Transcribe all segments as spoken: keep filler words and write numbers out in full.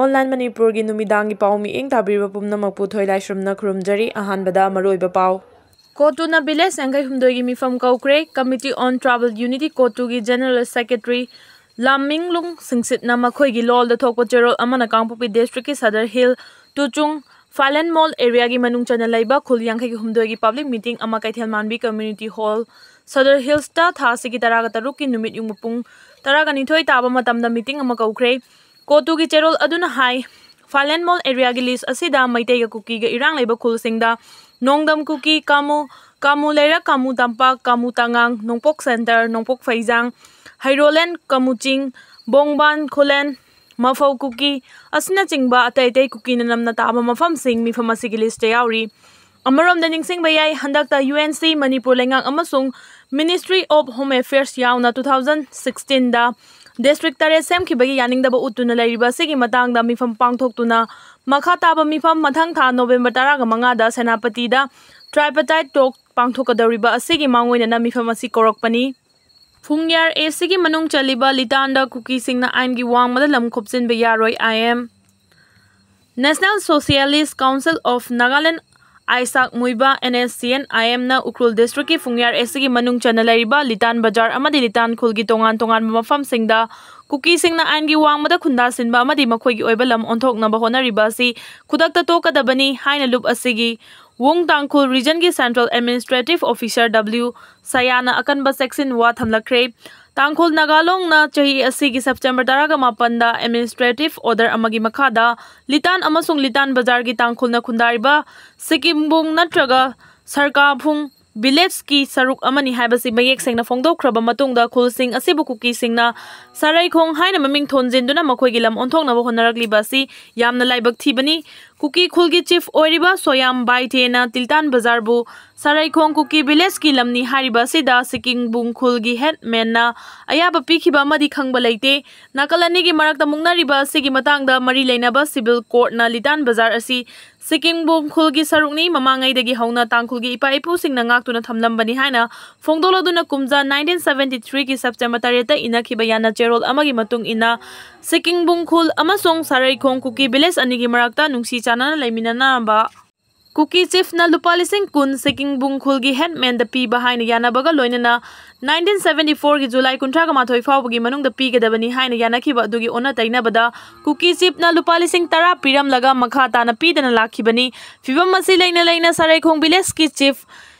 Online ꯃꯅꯤꯄꯨꯔꯒꯤ ꯅꯨꯃꯤꯗꯥꯡꯒꯤ ꯄꯥꯎ ꯃꯤꯠꯌꯦꯡ ꯇꯥꯕꯤꯔꯤꯕ ꯄꯨꯝꯅꯃꯛꯄꯨ ꯊꯣꯏꯂꯥꯏꯁ꯭ꯔꯝꯅ ꯈꯨꯔꯨꯝꯖꯔꯤ꯫ ꯑꯍꯥꯟꯕꯗ ꯃꯔꯨꯑꯣꯏꯕ ꯄꯥꯎ꯫ ꯀꯣꯇꯨꯅ village ꯌꯥꯡꯈꯩ ꯍꯨꯝꯗꯣꯏꯒꯤ ꯃꯤꯐꯝ ꯀꯧꯈ꯭ꯔꯦ꯫ Committee on Tribal Unity ꯀꯣꯇꯨꯒꯤ General Secretary ꯂꯥꯝꯃꯤꯡꯂꯨꯡ ꯁꯤꯡꯁꯤꯠꯅ ꯃꯈꯣꯏꯒꯤ ꯂꯣꯜꯗ ꯊꯣꯛꯄ ꯆꯦꯔꯣꯜ ꯑꯃꯅ ꯀꯥꯡꯄꯣꯛꯄꯤ district ꯀꯤ Sadar Hill, ꯇꯨꯆꯨꯡ, ꯐꯥꯂꯦꯟꯃꯣꯜ area ꯒꯤ ꯃꯅꯨꯡ ꯆꯟꯅ ꯂꯩꯕ ꯈꯨꯜ ꯌꯥꯡꯈꯩ ꯍꯨꯝꯗꯣꯏꯒꯤ public meeting ꯑꯃ ꯀꯩꯊꯦꯜ ꯃꯥꯟꯕꯤ community hall, Sadar Hills ꯇ ꯊꯥ ꯑꯁꯤꯒꯤ ꯇꯔꯥꯒ ꯇꯔꯨꯛꯀꯤ ꯅꯨꯃꯤꯠ ꯌꯨꯡꯕ ꯄꯨꯡ ꯇꯔꯥꯒ ꯅꯤꯊꯣꯏ ꯇꯥꯕ ꯃꯇꯝꯗ meeting ꯑꯃ ꯀꯧꯈ꯭ꯔꯦ꯫ ꯀꯣꯇꯨꯒꯤ ꯆꯦꯔꯣꯜ ꯑꯗꯨꯅ ꯍꯥꯏ, ꯐꯥꯂꯦꯟꯃꯣꯜ area ꯒꯤ list ꯑꯁꯤꯗ ꯃꯩꯇꯩꯒ ꯀꯨꯀꯤꯒ ꯏꯔꯥꯡ ꯂꯩꯕ ꯈꯨꯜꯁꯤꯡꯗ ꯅꯣꯡꯗꯝ ꯀꯨꯀꯤ, ꯀꯥꯃꯨ, ꯀꯥꯃꯨ ꯂꯩꯔꯛ, ꯀꯥꯃꯨ ꯇꯝꯄꯥꯛ, ꯀꯥꯃꯨ ꯇꯉꯥꯡ, ꯅꯣꯡꯄꯣꯛ centre, ꯅꯣꯡꯄꯣꯛ ꯐꯩꯖꯥꯡ, ꯍꯩꯔꯣꯂꯦꯟ, ꯀꯥꯃꯨ ꯆꯤꯡ, ꯕꯣꯡꯕꯥꯟ, ꯈꯨꯂꯦꯟ, ꯃꯐꯧ ꯀꯨꯀꯤ ꯑꯁꯤꯅꯆꯤꯡꯕ ꯑꯇꯩ ꯑꯇꯩ ꯀꯨꯀꯤꯅ ꯅꯝꯅ ꯇꯥꯕ ꯃꯐꯝꯁꯤꯡ ꯃꯤꯐꯝ ꯑꯁꯤꯒꯤ list ꯇ ꯌꯥꯎꯔꯤ꯫ ꯑꯃꯔꯣꯝꯗ ꯅꯤꯡꯁꯤꯡꯕ ꯌꯥꯏ, ꯍꯟꯗꯛꯇ U N C, ꯃꯅꯤꯄꯨꯔ ꯂꯩꯉꯥꯛ ꯑꯃꯁꯨꯡ Ministry of Home Affairs ꯌꯥꯎꯅ two thousand sixteen ꯗ district ꯇꯔꯦꯠ ꯁꯦꯝꯈꯤꯕꯒꯤ ꯌꯥꯅꯤꯡꯗꯕ ꯎꯠꯇꯨꯅ ꯂꯩꯔꯤꯕ ꯑꯁꯤꯒꯤ ꯃꯇꯥꯡꯗ ꯃꯤꯐꯝ ꯄꯥꯡꯊꯣꯛꯇꯨꯅ ꯃꯈꯥ ꯇꯥꯕ ꯃꯤꯐꯝ ꯃꯊꯪ ꯊꯥ November ꯇꯔꯥꯒ ꯃꯉꯥꯗ ꯁꯦꯅꯥꯄꯇꯤꯗ tripartite talk ꯄꯥꯡꯊꯣꯛꯀꯗꯧꯔꯤꯕ ꯑꯁꯤꯒꯤ ꯃꯥꯡꯑꯣꯏꯅꯅ ꯃꯤꯐꯝ ꯑꯁꯤ ꯀꯧꯔꯛꯄꯅꯤ꯫ ꯐꯨꯡꯌꯥꯔ A C ꯒꯤ ꯃꯅꯨꯡ ꯆꯜꯂꯤꯕ ꯂꯤꯇꯥꯟꯗ ꯀꯨꯀꯤꯁꯤꯡꯅ ꯑꯥꯏꯟꯒꯤ ꯋꯥꯡꯃꯗ ꯂꯝ ꯈꯣꯞꯆꯤꯟꯕ ꯌꯥꯔꯣꯏ, I M꯫ National Socialist Council of Nagaland, ꯑꯥꯏꯁꯥꯛ ꯃꯨꯏꯕ, N S C N I M ꯅ ꯎꯈ꯭ꯔꯨꯜ district ꯀꯤ ꯐꯨꯡꯌꯥꯔ A C ꯒꯤ ꯃꯅꯨꯡ ꯆꯟꯅ ꯂꯩꯔꯤꯕ ꯂꯤꯇꯥꯟ ꯕꯖꯥꯔ ꯑꯃꯗꯤ ꯂꯤꯇꯥꯟ ꯈꯨꯜꯒꯤ ꯇꯣꯉꯥꯟ ꯇꯣꯉꯥꯟꯕ ꯃꯐꯝꯁꯤꯡꯗ ꯀꯨꯀꯤꯁꯤꯡꯅ ꯑꯥꯏꯟꯒꯤ ꯋꯥꯡꯃꯗ ꯈꯨꯟꯗꯥꯁꯤꯟꯕ ꯑꯃꯗꯤ ꯃꯈꯣꯏꯒꯤ ꯑꯣꯏꯕ ꯂꯝ ꯑꯣꯟꯊꯣꯛꯅꯕ ꯍꯣꯠꯅꯔꯤꯕ ꯑꯁꯤ ꯈꯨꯗꯛꯇ ꯇꯣꯛꯀꯗꯕꯅꯤ ꯍꯥꯏꯅ ꯂꯨꯞ ꯑꯁꯤꯒꯤ ꯋꯨꯡ ꯇꯥꯡꯈꯨꯜ region ꯒꯤ Central Administrative Officer W ꯁꯌꯥꯅ ꯑꯀꯟꯕ ꯆꯦꯛꯁꯤꯟ ꯋꯥ ꯊꯝꯂꯛꯈ꯭ꯔꯦ꯫ ꯇꯥꯡꯈꯨꯜ ꯅꯥꯒꯥ ꯂꯣꯡꯅ ꯆꯍꯤ ꯑꯁꯤꯒꯤ September ꯇꯔꯥꯒ ꯃꯥꯄꯟꯗ administrative order ꯑꯃꯒꯤ ꯃꯈꯥꯗ ꯂꯤꯇꯥꯟ ꯑꯃꯁꯨꯡ ꯂꯤꯇꯥꯟ ꯕꯖꯥꯔꯒꯤ ꯇꯥꯡꯈꯨꯜꯅ ꯈꯨꯟꯗꯥꯔꯤꯕ ꯁꯤꯀꯤꯝꯕꯨꯡ ꯅꯠꯇ꯭ꯔꯒ ꯁꯔꯀꯥꯐꯨꯡ village ꯀꯤ ꯁꯔꯨꯛ ꯑꯃꯅꯤ ꯍꯥꯏꯕꯁꯤ ꯃꯌꯦꯛ ꯁꯦꯡꯅ ꯐꯣꯡꯗꯣꯛꯈ꯭ꯔꯕ ꯃꯇꯨꯡꯗ ꯈꯨꯜꯁꯤꯡ ꯑꯁꯤꯕꯨ ꯀꯨꯀꯤꯁꯤꯡꯅ ꯁꯔꯩꯈꯣꯡ ꯍꯥꯏꯅ ꯃꯃꯤꯡ ꯊꯣꯟꯖꯤꯟꯗꯨꯅ ꯃꯈꯣꯏꯒꯤ ꯂꯝ ꯑꯣꯟꯊꯣꯛꯅꯕ ꯍꯣꯠꯅꯔꯛꯂꯤꯕ ꯑꯁꯤ ꯌꯥꯝꯅ ꯂꯥꯏꯕꯛ ꯊꯤꯕꯅꯤ꯫ ꯀꯨꯀꯤ ꯈꯨꯜꯒꯤ ꯆꯤꯐ ꯑꯣꯏꯔꯤꯕ ꯁꯣꯌꯥꯝ ꯕꯥꯏꯊꯦꯅ ꯂꯤꯇꯥꯟ ꯕꯖꯥꯔꯕꯨ ꯁꯔꯩꯈꯣꯡ ꯀꯨꯀꯤ ꯚꯤꯂꯦꯖꯀꯤ ꯂꯝꯅꯤ ꯍꯥꯏꯔꯤꯕ ꯑꯁꯤꯗ ꯁꯤꯀꯤꯡꯕꯨꯡ ꯈꯨꯜꯒꯤ ꯍꯦꯗꯃꯦꯟꯅ ꯑꯌꯥꯕ ꯄꯤꯈꯤꯕ ꯑꯃꯗꯤ ꯈꯪꯕ ꯂꯩꯇꯦ꯫ ꯅꯥꯀꯜ ꯑꯅꯤꯒꯤ ꯃꯔꯛꯇ ꯃꯨꯛꯅꯔꯤꯕ ꯑꯁꯤꯒꯤ ꯃꯇꯥꯡꯗ ꯃꯔꯤ ꯂꯩꯅꯕ ꯁꯤꯚꯤꯜ ꯀꯣꯔꯠꯅ ꯂꯤꯇꯥꯟ ꯕꯖꯥꯔ ꯑꯁꯤ ꯁꯤꯀꯤꯡꯕꯨꯡ ꯈꯨꯜꯒꯤ ꯁꯔꯨꯛꯅꯤ, ꯃꯃꯥꯡꯉꯩꯗꯒꯤ ꯍꯧꯅ ꯇꯥꯡꯈꯨꯜꯒꯤ ꯏꯄꯥ ꯏꯄꯨꯁꯤꯡꯅ ꯉꯥꯛꯇꯨꯅ ꯊꯝꯂꯝꯕꯅꯤ ꯍꯥꯏꯅ ꯐꯣꯡꯗꯣꯛꯂꯗꯨꯅ ꯀꯨꯝꯖꯥ ꯅꯥꯏꯟꯇꯤꯟ ꯁꯚꯦꯟꯇꯤ ꯊ꯭ꯔꯤꯒꯤ ꯁꯦꯞꯇꯦꯝꯕꯔ ꯇꯔꯦꯠꯇ ꯏꯅꯈꯤꯕ ꯌꯥꯅ ꯆꯦꯔꯣꯜ ꯑꯃꯒꯤ ꯃꯇꯨꯡ ꯏꯟꯅ ꯁꯤꯀꯤꯡꯕꯨꯡ ꯈꯨꯜ ꯑꯃꯁꯨꯡ ꯁꯔꯩꯈꯣꯡ ꯀꯨꯀꯤ ꯚꯤꯂꯦꯖ ꯑꯅꯤꯒꯤ ꯃꯔꯛꯇ ꯅꯨꯡꯁꯤ ꯆꯥꯟꯅꯅ ꯂꯩꯃꯤꯟꯅꯅꯕ ꯀꯨꯀꯤ ꯆꯤꯐꯅ ꯂꯨꯄꯥ ꯂꯤꯁꯤꯡ ꯀꯨꯟ ꯁꯤꯀꯤꯡꯕꯨꯡ ꯈꯨꯜꯒꯤ ꯍꯦꯗꯃꯦꯟꯗ ꯄꯤꯕ ꯍꯥꯏꯅ ꯌꯥꯅꯕꯒ ꯂꯣꯏꯅꯅ ꯅꯥꯏꯟꯇꯤꯟ ꯁꯚꯦꯟꯇꯤ ꯐꯣꯔꯒꯤ ꯖꯨꯂꯥꯏ ꯀꯨꯟꯊ꯭ꯔꯥꯒ ꯃꯥꯊꯣꯏ ꯐꯥꯎꯕꯒꯤ ꯃꯅꯨꯡꯗ ꯄꯤꯒꯗꯕꯅꯤ ꯍꯥꯏꯅ ꯌꯥꯅꯈꯤꯕ ꯑꯗꯨꯒꯤ ꯑꯣꯟꯅ ꯇꯩꯅꯕꯗ ꯀꯨꯀꯤ ꯆꯤꯐꯅ ꯂꯨꯄꯥ ꯂꯤꯁꯤꯡ ꯇꯔꯥ ꯄꯤꯔꯝꯂꯒ ꯃꯈꯥ ꯇꯥꯅ ꯄꯤꯗꯅ ꯂꯥꯛꯈꯤꯕꯅꯤ꯫ ꯐꯤꯕꯝ ꯑꯁꯤ ꯂꯩꯅ ꯂꯩꯅ ꯁꯔꯩꯈꯣꯡ ꯚꯤꯂꯦꯖꯀꯤ ꯆꯤꯐ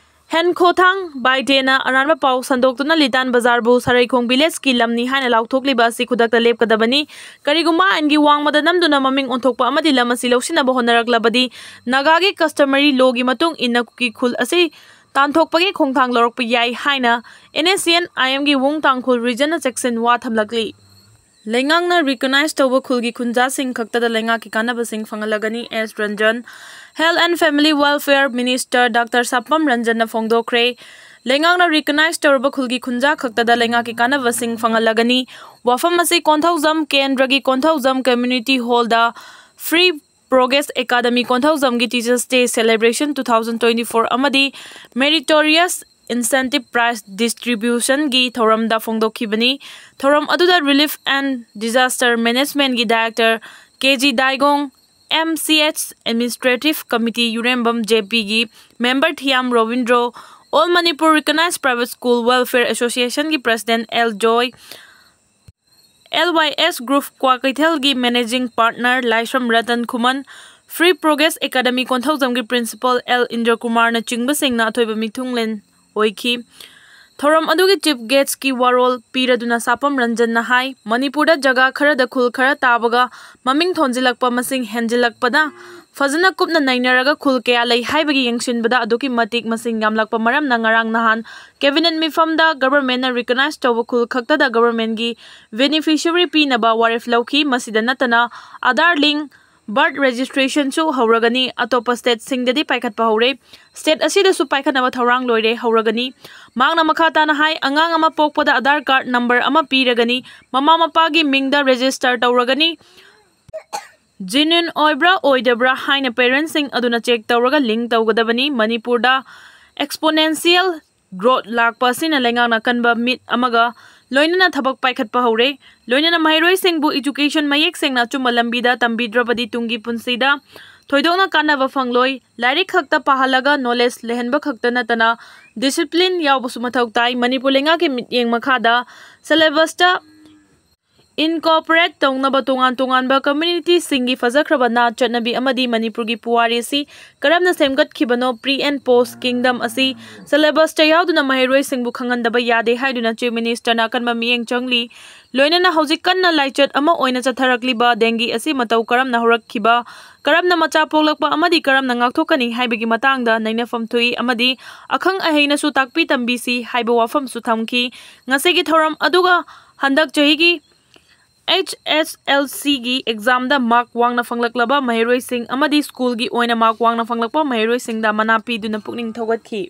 ꯍꯦꯟꯈꯣꯊꯥꯡ ꯕꯥꯏꯗꯦꯅ ꯑꯔꯥꯟꯕ ꯄꯥꯎ ꯁꯟꯗꯣꯛꯇꯨꯅ ꯂꯤꯇꯥꯟ ꯕꯖꯥꯔꯕꯨ ꯁꯔꯩꯈꯣꯡ ꯚꯤꯂꯦꯖꯀꯤ ꯂꯝꯅꯤ ꯍꯥꯏꯅ ꯂꯥꯎꯊꯣꯛꯂꯤꯕ ꯑꯁꯤ ꯈꯨꯗꯛꯇ ꯂꯦꯞꯀꯗꯕꯅꯤ꯫ ꯀꯔꯤꯒꯨꯝꯕ ꯑꯥꯏꯟꯒꯤ ꯋꯥꯡꯃꯗ ꯅꯝꯗꯨꯅ ꯃꯃꯤꯡ ꯑꯣꯟꯊꯣꯛꯄ ꯑꯃꯗꯤ ꯂꯝ ꯑꯁꯤ ꯂꯧꯁꯤꯟꯅꯕ ꯍꯣꯠꯅꯔꯛꯂꯕꯗꯤ ꯅꯥꯒꯥꯒꯤ ꯀꯁꯇꯃꯔꯤ ꯂꯣꯒꯤ ꯃꯇꯨꯡ ꯏꯟꯅ ꯀꯨꯀꯤ ꯈꯨꯜ ꯑꯁꯤ ꯇꯥꯟꯊꯣꯛꯄꯒꯤ ꯈꯣꯡꯊꯥꯡ ꯂꯧꯔꯛꯄ ꯌꯥꯏ ꯍꯥꯏꯅ ꯑꯦꯟ ꯑꯦꯁ ꯁꯤ ꯑꯦꯟ ꯑꯥꯏ ꯑꯦꯝꯒꯤ ꯋꯨꯡ ꯇꯥꯡꯈꯨꯜ ꯔꯤꯖꯟꯅ ꯆꯦꯛꯁꯤꯟ ꯋꯥ ꯊꯝꯂꯛꯂꯤ꯫ ꯂꯩꯉꯥꯛꯅ ꯔꯤꯀꯣꯅꯥꯏꯖ ꯇꯧꯕ ꯈꯨꯜꯒꯤ ꯈꯨꯟꯖꯥꯁꯤꯡ ꯈꯛꯇꯗ ꯂꯩꯉꯥꯛꯀꯤ ꯀꯥꯟꯅꯕꯁꯤꯡ ꯐꯪꯍꯜꯂꯒꯅꯤ, ꯑꯦꯁ Ranjan. Health and Family Welfare Minister Doctor ꯁꯥꯄꯝ ꯔꯟꯖꯟꯅ ꯐꯣꯡꯗꯣꯛꯈ꯭ꯔꯦ꯫ ꯂꯩꯉꯥꯛꯅ ꯔꯤꯀꯣꯅꯥꯏꯖ ꯇꯧꯔꯕ ꯈꯨꯜꯒꯤ ꯈꯨꯟꯖꯥ ꯈꯛꯇꯗ ꯂꯩꯉꯥꯛꯀꯤ ꯀꯥꯟꯅꯕꯁꯤꯡ ꯐꯪꯍꯜꯂꯒꯅꯤ꯫ ꯋꯥꯐꯝ ꯑꯁꯤ ꯀꯣꯟꯊꯧꯖꯝ ꯀꯦꯟꯗ꯭ꯔꯒꯤ ꯀꯣꯟꯊꯧꯖꯝ ꯀꯝꯃ꯭ꯌꯨꯅꯤꯇꯤ ꯍꯣꯜꯗ ꯐ꯭ꯔꯤ ꯄ꯭ꯔꯣꯒ꯭ꯔꯦꯁ ꯑꯦꯀꯥꯗꯃꯤ ꯀꯣꯟꯊꯧꯖꯝꯒꯤ Teachers' Day Celebration two thousand twenty four ꯑꯃꯗꯤ Meritorious Incentive Prize Distributionꯒꯤ ꯊꯧꯔꯝꯗ ꯐꯣꯡꯗꯣꯛꯈꯤꯕꯅꯤ꯫ ꯊꯧꯔꯝ ꯑꯗꯨꯗ Relief and Disaster Managementꯒꯤ Director K G Daigong, M C H Administrative Committee Yurembam J ꯄꯤꯒꯤ member Thiyam Robindro, All Manipur Recognized Private School Welfare Associationꯒꯤ President L Joy, L Y S Group ꯀ꯭ꯋꯥꯀꯩꯊꯦꯜꯒꯤ Managing Partner Laishram Ratan Khuman, Free Progress Academy ꯀꯣꯟꯊꯧꯖꯝꯒꯤ Principal ꯑꯦꯜ ꯏꯟꯗ꯭ꯔꯀꯨꯃꯥꯔꯅꯆꯤꯡꯕꯁꯤꯡꯅ ꯑꯊꯣꯏꯕ ꯃꯤꯊꯨꯡꯂꯦꯟ ꯑꯣꯏꯈꯤ꯫ ꯊꯧꯔꯝ ꯑꯗꯨꯒꯤ Chief Guestꯀꯤ ꯋꯥꯔꯣꯜ ꯄꯤꯔꯗꯨꯅ ꯁꯥꯄꯝ ꯔꯟꯖꯟꯅ ꯍꯥꯏ, ꯃꯅꯤꯄꯨꯔꯗ ꯖꯒꯥ ꯈꯔꯗ ꯈꯨꯜ ꯈꯔ ꯇꯥꯕꯒ ꯃꯃꯤꯡ ꯊꯣꯟꯖꯤꯜꯂꯛꯄ ꯃꯁꯤꯡ ꯍꯦꯟꯖꯤꯜꯂꯛꯄꯅ ꯐꯖꯅ ꯀꯨꯞꯅ ꯅꯩꯅꯔꯒ ꯈꯨꯜ ꯀꯌꯥ ꯂꯩ ꯍꯥꯏꯕꯒꯤ ꯌꯦꯡꯁꯤꯟꯕꯗ ꯑꯗꯨꯛꯀꯤ ꯃꯇꯤꯛ ꯃꯁꯤꯡ ꯌꯥꯝꯂꯛꯄ ꯃꯔꯝꯅ ꯉꯔꯥꯡ ꯅꯍꯥꯟ Cabinet ꯃꯤꯐꯝꯗ Governmentꯅ recognise ꯇꯧꯕ ꯈꯨꯜ ꯈꯛꯇꯗ Governmentꯀꯤ beneficiary ꯄꯤꯅꯕ ꯋꯥꯔꯦꯞ ꯂꯧꯈꯤ꯫ ꯃꯁꯤꯗ ꯅꯠꯇꯅ Aadhaar link birth registration ꯁꯨ ꯍꯧꯔꯒꯅꯤ꯫ ꯑꯇꯣꯞꯄ state ꯁꯤꯡꯗꯗꯤ ꯄꯥꯏꯈꯠꯄ ꯍꯧꯔꯦ꯫ State ꯑꯁꯤꯗꯁꯨ ꯄꯥꯏꯈꯠꯅꯕ ꯊꯧꯔꯥꯡ ꯂꯣꯏꯔꯦ, ꯍꯧꯔꯒꯅꯤ꯫ ꯃꯍꯥꯛꯅ ꯃꯈꯥ ꯇꯥꯅ ꯍꯥꯏ, ꯑꯉꯥꯡ ꯑꯃ ꯄꯣꯛꯄꯗ Aadhaar card number ꯑꯃ ꯄꯤꯔꯒꯅꯤ꯫ ꯃꯃꯥ ꯃꯄꯥꯒꯤ ꯃꯤꯡꯗ register ꯇꯧꯔꯒꯅꯤ꯫ Genuine ꯑꯣꯏꯕ꯭ꯔꯥ ꯑꯣꯏꯗꯕ꯭ꯔꯥ ꯍꯥꯏꯅ parents ꯁꯤꯡ ꯑꯗꯨꯅ check ꯇꯧꯔꯒ link ꯇꯧꯒꯗꯕꯅꯤ꯫ ꯃꯅꯤꯄꯨꯔꯗ exponential growth ꯂꯥꯛꯄ ꯑꯁꯤꯅ ꯂꯩꯉꯥꯛꯅ ꯑꯀꯟꯕ ꯃꯤꯠ ꯑꯃꯒ ꯂꯣꯏꯅꯅ ꯊꯕꯛ ꯄꯥꯏꯈꯠꯄ ꯍꯧꯔꯦ꯫ ꯂꯣꯏꯅꯅ ꯃꯍꯩꯔꯣꯏꯁꯤꯡꯕꯨ education ꯃꯌꯦꯛ ꯁꯦꯡꯅ ꯑꯆꯨꯝꯕ ꯂꯝꯕꯤꯗ ꯇꯝꯕꯤꯗ꯭ꯔꯕꯗꯤ ꯇꯨꯡꯒꯤ ꯄꯨꯟꯁꯤꯗ ꯊꯣꯏꯗꯣꯛꯅ ꯀꯥꯟꯅꯕ ꯐꯪꯂꯣꯏ꯫ ꯂꯥꯏꯔꯤꯛ ꯈꯛꯇ ꯄꯥꯍꯜꯂꯒ knowledge ꯂꯩꯍꯟꯕ ꯈꯛꯇ ꯅꯠꯇꯅ discipline ꯌꯥꯎꯕꯁꯨ ꯃꯊꯧ ꯇꯥꯏ꯫ ꯃꯅꯤꯄꯨꯔ ꯂꯩꯉꯥꯛꯀꯤ ꯃꯤꯠꯌꯦꯡ ꯃꯈꯥꯗ syllabus ꯇ incorporate ꯇꯧꯅꯕ ꯇꯣꯉꯥꯟ ꯇꯣꯉꯥꯟꯕ community ꯁꯤꯡꯒꯤ ꯐꯖꯈ꯭ꯔꯕ ꯅꯥꯠ ꯆꯠꯅꯕꯤ ꯑꯃꯗꯤ ꯃꯅꯤꯄꯨꯔꯒꯤ ꯄꯨꯋꯥꯔꯤ ꯑꯁꯤ ꯀꯔꯝꯅ ꯁꯦꯝꯒꯠꯈꯤꯕꯅꯣ, pre and post kingdom ꯑꯁꯤ syllabus ꯇ ꯌꯥꯎꯗꯨꯅ ꯃꯍꯩꯔꯣꯏꯁꯤꯡꯕꯨ ꯈꯪꯍꯟꯗꯕ ꯌꯥꯗꯦ ꯍꯥꯏꯗꯨꯅ Chief Minister ꯅ ꯑꯀꯟꯕ ꯃꯤꯠꯌꯦꯡ ꯆꯪꯂꯤ꯫ ꯂꯣꯏꯅꯅ ꯍꯧꯖꯤꯛ ꯀꯟꯅ ꯂꯥꯏꯆꯠ ꯑꯃ ꯑꯣꯏꯅ ꯆꯠꯊꯔꯛꯂꯤꯕ dengue ꯑꯁꯤ ꯃꯇꯧ ꯀꯔꯝꯅ ꯍꯧꯔꯛꯈꯤꯕ, ꯀꯔꯝꯅ ꯃꯆꯥ ꯄꯣꯛꯂꯛꯄ ꯑꯃꯗꯤ ꯀꯔꯝꯅ ꯉꯥꯛꯊꯣꯛꯀꯅꯤ ꯍꯥꯏꯕꯒꯤ ꯃꯇꯥꯡꯗ ꯅꯩꯅꯐꯝ ꯊꯣꯛꯏ ꯑꯃꯗꯤ ꯑꯈꯪ ꯑꯍꯩꯅꯁꯨ ꯇꯥꯛꯄꯤ ꯇꯝꯕꯤꯁꯤ ꯍꯥꯏꯕ ꯋꯥꯐꯝꯁꯨ ꯊꯝꯈꯤ꯫ ꯉꯁꯤꯒꯤ ꯊꯧꯔꯝ ꯑꯗꯨꯒ ꯍꯟꯗꯛ ꯆꯍꯤꯒꯤ H S L C ꯒꯤ exam ꯗ mark ꯋꯥꯡꯅ ꯐꯪꯂꯛꯂꯕ ꯃꯍꯩꯔꯣꯏꯁꯤꯡ ꯑꯃꯗꯤ school ꯒꯤ ꯑꯣꯏꯅ mark ꯋꯥꯡꯅ ꯐꯪꯂꯛꯄ ꯃꯍꯩꯔꯣꯏꯁꯤꯡꯗ ꯃꯅꯥ ꯄꯤꯗꯨꯅ ꯄꯨꯛꯅꯤꯡ ꯊꯧꯒꯠꯈꯤ꯫